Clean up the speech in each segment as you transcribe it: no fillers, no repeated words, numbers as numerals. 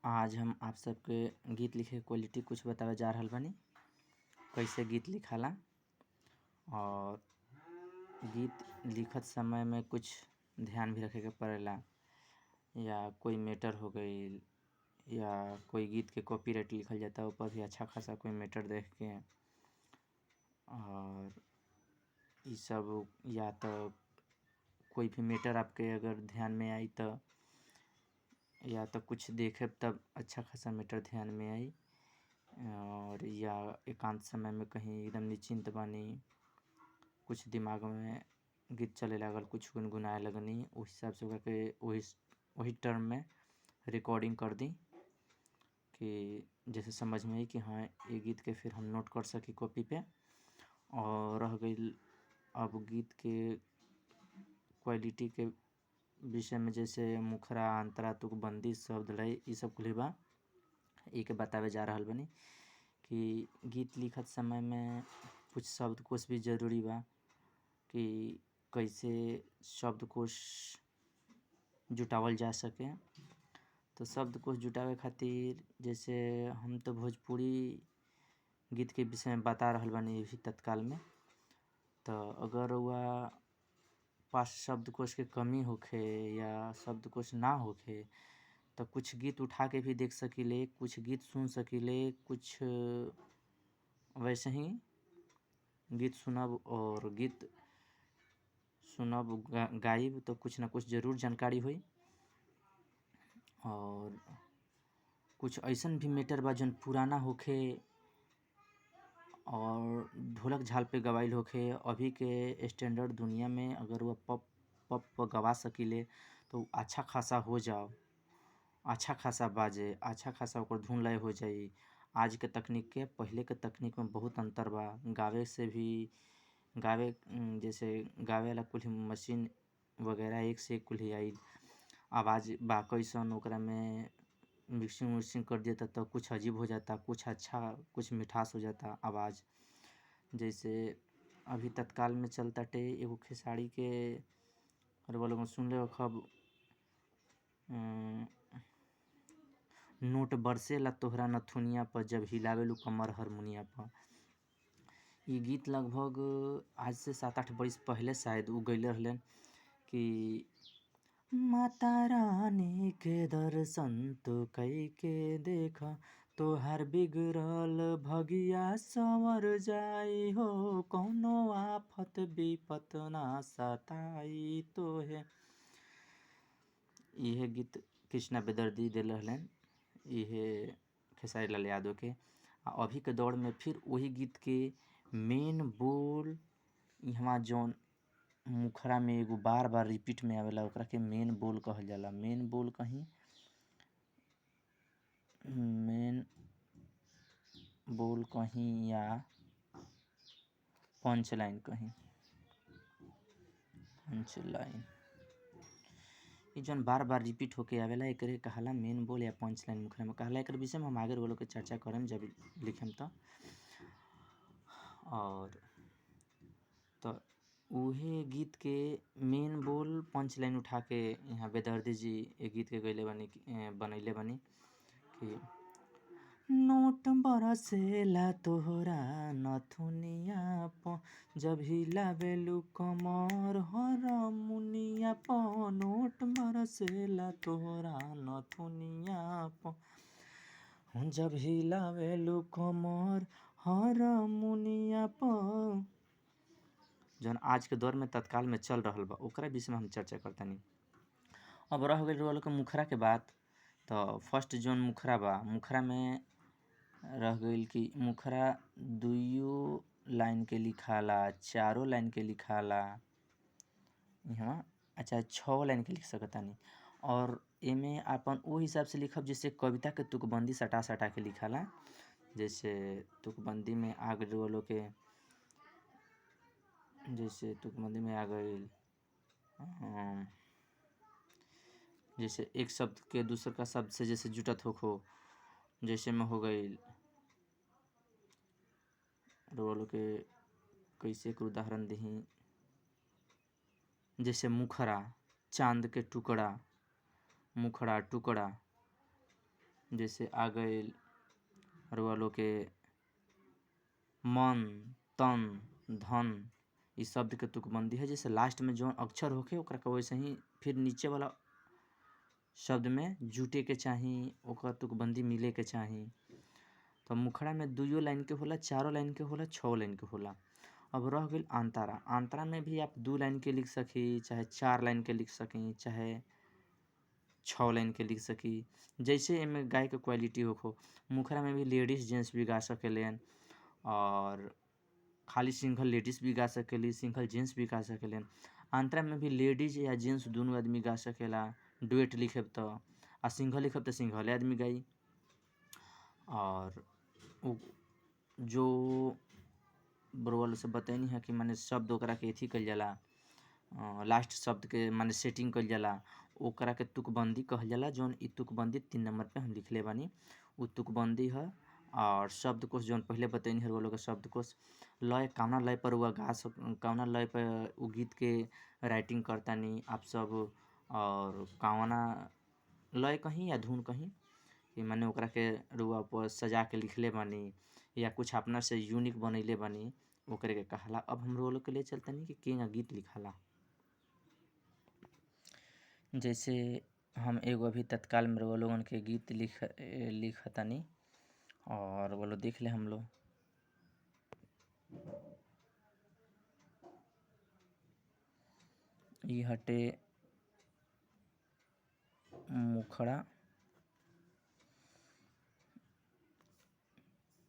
आज हम आप सबके गीत लिखे के क्वालिटी कुछ बतावे जा रहल बानी, कैसे गीत लिखाला। और गीत लिखत समय में कुछ ध्यान भी रखे के पड़ेला, या कोई मैटर हो गईल या कोई गीत के कॉपीराइट लिखल जाता ऊपर भी अच्छा खासा कोई मैटर देख के। और ई सब या तो कोई भी मैटर आपके अगर ध्यान में आई तो या तो कुछ देखे तब अच्छा खासा मैटर ध्यान में आई। और या एकांत समय में कहीं एकदम निश्चिंत बानी, कुछ दिमाग में गीत चले लागल, कुछ गुनगुनाए लगनी, उस हिसाब से ओकरा के वही टर्म में रिकॉर्डिंग कर दी कि जैसे समझ में आई कि हाँ ये गीत के फिर हम नोट कर सकी कॉपी पे। और रह गई अब गीत के क्वालिटी के विषय में, जैसे मुखरा, अंतरा, तुकबंदी, शब्द लय, ई सब कुल बा। एक बतावे जा रहल बनी कि गीत लिखत समय में कुछ शब्दकोश भी जरूरी बा कि कैसे शब्दकोश जुटावल जा सके। तो शब्दकोश जुटावे खातिर जैसे हम तो भोजपुरी गीत के विषय में बता रहल बानी अभी तत्काल में, तो अगर वह पास शब्दकोश के कमी होखे या शब्दकोश ना होखे तो कुछ गीत उठा के भी देख सकीले, कुछ गीत सुन सकीले, कुछ वैसे ही गीत सुनब और गीत सुनब गाइब तो कुछ ना कुछ ज़रूर जानकारी होई। और कुछ ऐसन भी मैटर बा जौन पुराना होखे और ढोलक झाल पे गवाइल होखे, अभी के स्टैंडर्ड दुनिया में अगर वह पॉप पॉप पर गवा सकीले तो अच्छा खासा हो जाओ, अच्छा खासा बाजे, अच्छा खासा ओकर धुन लय हो जाई। आज के तकनीक के पहले के तकनीक में बहुत अंतर बा। गावे से भी गावे जैसे गावे ला कुछ मशीन वगैरह एक से एक कुल आई, आवाज़ बा कैसन ओकरा में मिक्सिंग उक्सिंग कर देता तो कुछ अजीब हो जाता, कुछ अच्छा कुछ मिठास हो जाता आवाज़। जैसे अभी तत्काल में चलता टे एगो खेसारी के रउआ लोगन सुन ले खब, नोट बरसेला तोहरा नथुनिया पर जब हिलावेलू कमर हारमोनिया पर। ये गीत लगभग आज से 7-8 बरिस पहले शायद उ गईले रहले कि माता रानी के दर्शन तो कई के देखा, तोहार बिगड़ल भगिया संवर जाई हो, कौनो आफत विपत ना सताई तोहे। यह गीत कृष्णा बेदर्दी दिल रहलन, यह खेसारी लाल यादव के। अभी के दौर में फिर वही गीत के मेन बोल यहाँ जौन मुखरा में एगो बार बार रिपीट में आवेला ओकरा के मेन बोल कहल जाला। मेन बोल कहीं, मेन बोल कहीं या पंच लाइन कहीं, पंच लाइन ई जौन बार बार रिपीट होके आवेला एकरे कहाला मेन बोल या पंच लाइन मुखरा में कहाला। एकर विषय में हम आगे वालों के चर्चा करेम जब लिखेम तो। और तो उहे गीत के मेन बोल पंच लाइन उठा के यहाँ बेदर्दी जी ये गीत के गईले बानी, बनैले बानी कि नोट बरसेला तोहरा नथुनिया प जब हिलावेलू कमर हरमुनिया प, नोट बरसेला तोहरा नथुनिया प जब हिलावेलू कमर हरमुनिया प। जौन आज के दौर में तत्काल में चल रहल बा ओकरा विषय में हम चर्चा करतनी। अब रह गइल रउआ लोग के मुखरा के बात, तो फर्स्ट जौन मुखरा बा, मुखरा में रह गइल कि मुखरा दुइयो लाइन के लिखाला, चारों लाइन के लिखाला, यहाँ अच्छा 6 लाइन के लिख सकतानी। और एमे अपन वो हिसाब से लिखब जैसे कविता के तुकबंदी सटा सटा के लिखाला। जैसे तुकबंदी में आ गइल रउआ लोग के, जैसे तुकबंदी में आ गइल जैसे एक शब्द के दूसर का शब्द से जैसे जुटत होखो, जैसे में हो गइल रउआ लोग के कैसे एक उदाहरण दही, जैसे मुखरा चांद के टुकड़ा, मुखड़ा टुकड़ा, जैसे आ गए रुआ लोग के मन तन धन, इस शब्द के तुकबंदी है। जैसे लास्ट में जो अक्षर होके ओकरा के वैसे ही फिर नीचे वाला शब्द में जुटे के चाही, ओकर तुकबंदी मिले के चाही। तो मुखड़ा में 2 लाइन के होला, 4 लाइन के होला, 6 लाइन के होला। अब रह गई अंतरा। अंतरा में भी आप 2 लाइन के लिख सकी, चाहे 4 लाइन के लिख सकी, चाहे 6 लाइन के लिख सकी, जैसे इनमें गाय के क्वालिटी हो। मुखड़ा में भी लेडीज़ जेंट्स भी गा सकेलेन और खाली सिंगल लेडीज़ भी गा सकेली, सिंगल जेंट्स भी गा सकेलेन। अंतरा में भी लेडीज या जेंट्स दोनों आदमी गा सकेला। डुएट लिखेब तो आ सिंगल लिखब तो सिंगल आदमी गाई। और जो बरवाल से बताइनी है कि माने शब्द ओकरा के अथी कइल जाला, लास्ट शब्द के माने सेटिंग कइल जाला, ओकरा के तुकबंदी कहल जाला। जौन ई तुकबंदी 3 नंबर पे हम लिखले बानी उ तुकबंदी है। और शब्दकोश जौन पहले बताइनी है वो लोग शब्दकोश, लय कौना लय पर हुआ गा सक, कौना लय पर उ गीत के राइटिंग करतानी आप सब, और कौना लय कहीं या धुन कहीं कि माने ओकरा के रुआ पर सजा के लिखले बानी या कुछ अपना से यूनिक बनैले बानी, ओकरे के कहला। अब हम लोग के ले चलतनी कि केंगा गीत लिखाला। जैसे हम एगो अभी तत्काल में रुआ लोगन के गीत लिखतानी और वो लोग देख ले हम लोग। ई हटे मुखड़ा,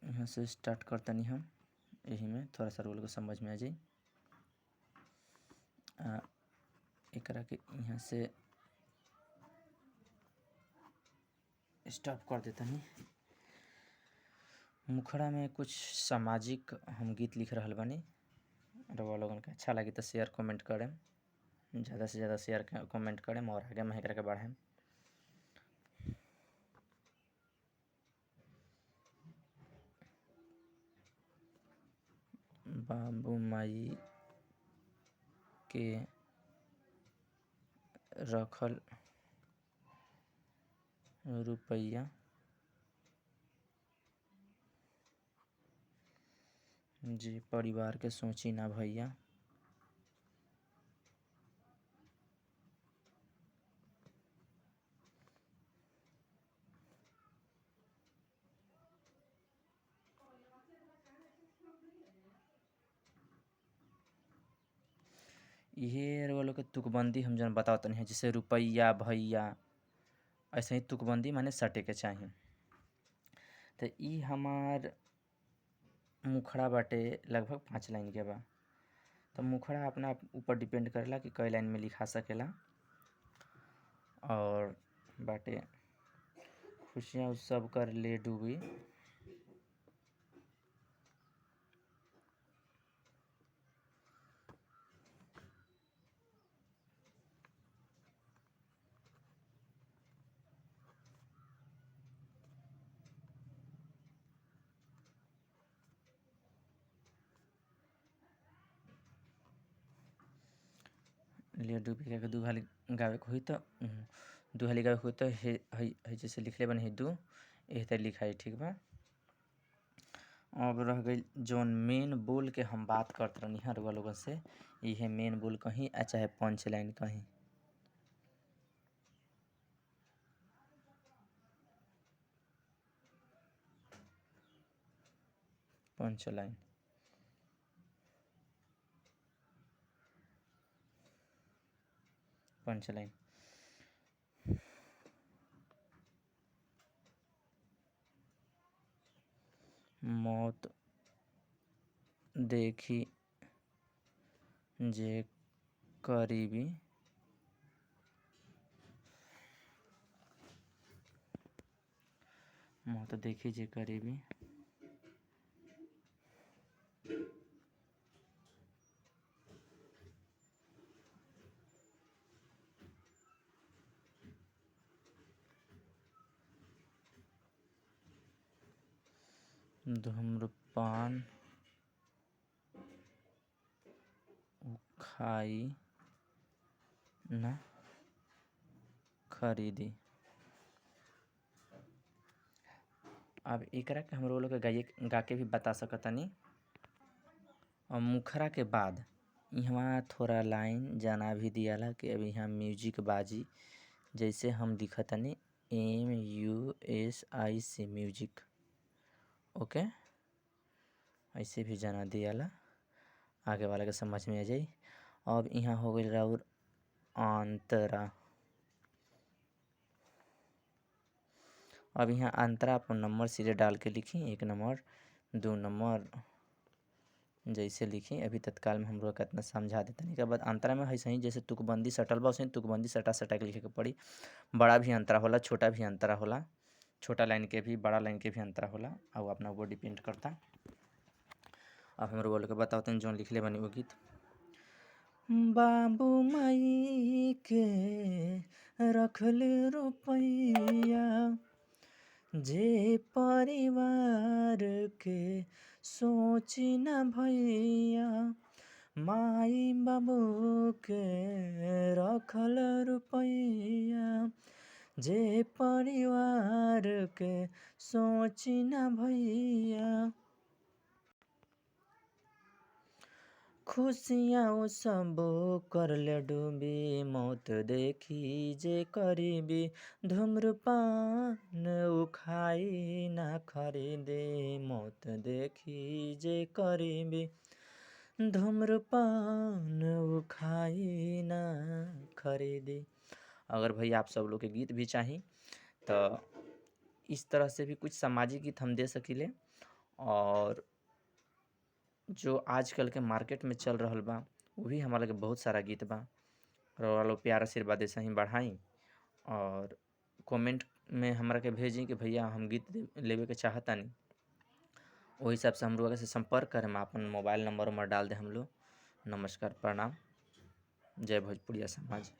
यहाँ से स्टार्ट करतनी हम, यही में थोड़ा सा रोल को समझ में आ जाए। एकरा के यहाँ से स्टॉप कर देतनी। मुखड़ा में कुछ सामाजिक हम गीत लिख रहल बानी, रउआ लोगन के अच्छा लगी तो शेयर कमेंट करें, ज़्यादा से ज़्यादा शेयर कमेंट करें और आगे में एकरा के बढ़ाएं। बाबू माई के रखल रुपया जी परिवार के सोची ना भैया, ये रउआ लोग के तुकबंदी हम जन बतावतनी है। जैसे रुपया भैया, ऐसे ही तुकबंदी माने सटे के चाही। तो ई हमार मुखड़ा बाटे, लगभग 5 लाइन के बा। तो मुखड़ा अपना ऊपर डिपेंड करेला कि कई लाइन में लिखा सकेला। और बाटे खुशियाँ सब कर ले डूबी, ले डूबी के दू हाली गावे के होई तो दू हाली गावे के होई तो हे हे जैसे लिखले बनी दू एह तरह लिखाई, ठीक बा। अब रह गई जौन मेन बोल के हम बात करत रहनी हर लोगन से, इहे मेन बोल कहीं आ चाहे पंच लाइन कहीं। पंच लाइन पंच लाइन मौत देखी जे करीबी, मौत देखी जे करीबी, धूम्रपान खाई ना खरीदी। अब एकरा के हम लोग के गाइए गा के भी बता सकतनी। और मुखरा के बाद यहाँ थोड़ा लाइन जना भी दियाला कि अब यहाँ म्यूजिक बाजी, जैसे हम लिखतनी MUSIC music, ओके, ऐसे भी जना दियाला, आगे वाला के समझ में आ जाई। अब यहाँ हो गई राउर अंतरा। अब यहाँ अंतरा अपन नंबर सीधे डाल के लिखी, 1 नंबर 2 नंबर जैसे लिखी। अभी तत्काल में हम लोग कितना समझा देते हैं। बाद अंतरा में ऐसे ही जैसे तुकबंदी सटल बा वैसे तुकबंदी सटा सटा के लिखे के पड़ी। बड़ा भी अंतरा होला, छोटा भी अंतरा होला, छोटा लाइन के भी बड़ा लाइन के भी अंतरा होला, और अपना ऊपर डिपेंड करता। अब हम लोग के बताते हैं जो लिखले बनी वो गीत। बाबू माई के रखल रुपैया, जे परिवार के सोची न भैया, माई बाबू के रखल रुपैया, जे परिवार के सोची न भैया, खुशियाँ सब कर ले डूबी, मौत देखी जे करीबी, धूम्रपान उखाई ना खरीदे, मौत देखी जे करीबी, धूम्रपान उखाई ना खरीदे। अगर भैया आप सब लोग के गीत भी चाही तो इस तरह से भी कुछ सामाजिक गीत हम दे सकीले। और जो आजकल के मार्केट में चल रहा बा वो भी हमारा के बहुत सारा गीत बा। और लोग प्यार आशीर्वाद ऐसे ही बढ़ाई और कमेंट में हमरा के भेजी कि भैया हम गीत लेवे के चाहतानी, वही हिसाब से हम लोग से संपर्क करें। अपन मोबाइल नंबर उम्बर डाल दे हम लोग। नमस्कार, प्रणाम, जय भोजपुरिया समाज।